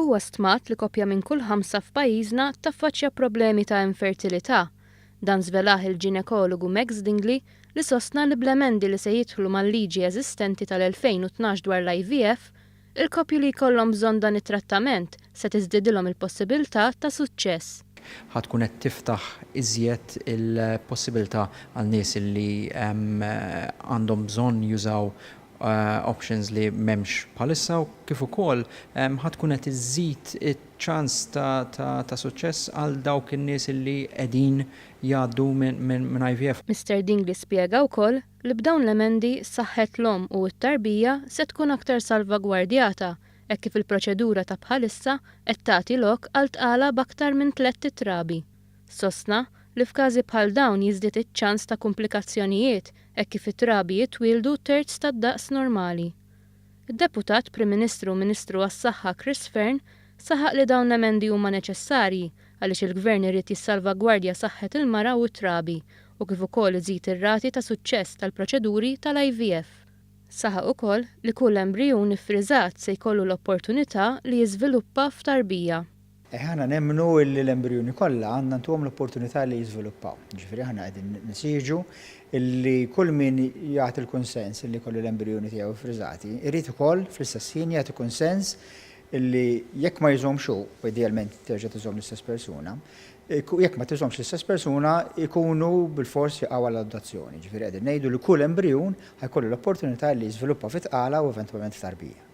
Huwa stmat li koppja minn kull ħamsa f'pajjiżna taffaċċja problemi ta' infertilità. Dan żvelah il-ġinekologu Max Dingli li sostna li bl-emendi li se jidħlu mal-liġi eżistenti tal-2012 dwar l-IVF, il-koppji li jkollhom bżonn dan it-trattament se tiżdidilhom il-possibilità ta' suċċess. Ħa tkun qed tiftaħ iżjed il-possibilità għal nies li għandhom bżonn jużaw options li m'hemmx bħalissa u kif ukoll ħa tkun qed iżżid iċ-ċans ta' suċċess għal dawk in-nies li qegħdin jgħaddu minn IVF. Mister Dingli spjega wkoll li b'dawn l-emendi saħħet l-omm u t-tarbija se tkun aktar salvagwardjata hekk kif il-proċedura ta' bħalissa qed tagħti lok għal tqala b'aktar minn tlett itrabi. Sostna li f'każi bħal dawn jiżdied iċ-ċans ta' kumplikazzjonijiet hekk kif it-trabi jitwieldu terz tad-daqs normali. Id-Deputat Prim Ministru u Ministru għas-Saħħa Chris Fearne saħaq li dawn l-emendi huma neċessarji għaliex il-Gvern irid jissalvagwardja saħħet il-mara u t-trabi u kif ukoll iżid ir-rati ta' suċċess tal-proċeduri tal-IVF. Saħaq ukoll li kull embrijun iffriżat se jkollu l-opportunità li jiżviluppa f'tarbija. Aħna nemmnu li l-embrijuni kollha għandna ntuhom l-opportunità li jiżviluppaw. Jiġifieri aħna qegħdin nesiġu li kull min jagħti l-kunsens li jkollu l-embrijuni tiegħu ffriżati, irid ukoll fl-istess ħin jagħti kunsens li jekk ma jużhomx hu, u idealment terġa' tużhom l-istess persuna, jekk ma tużhomx l-istess persuna jkunu bilfors jaqgħu għall-adozzjoni. Jiġifieri qegħdin ngħidu li kull embrijun ħa jkollu l-opportunità li jiżviluppa fi tqala u eventwalment f'tarbija.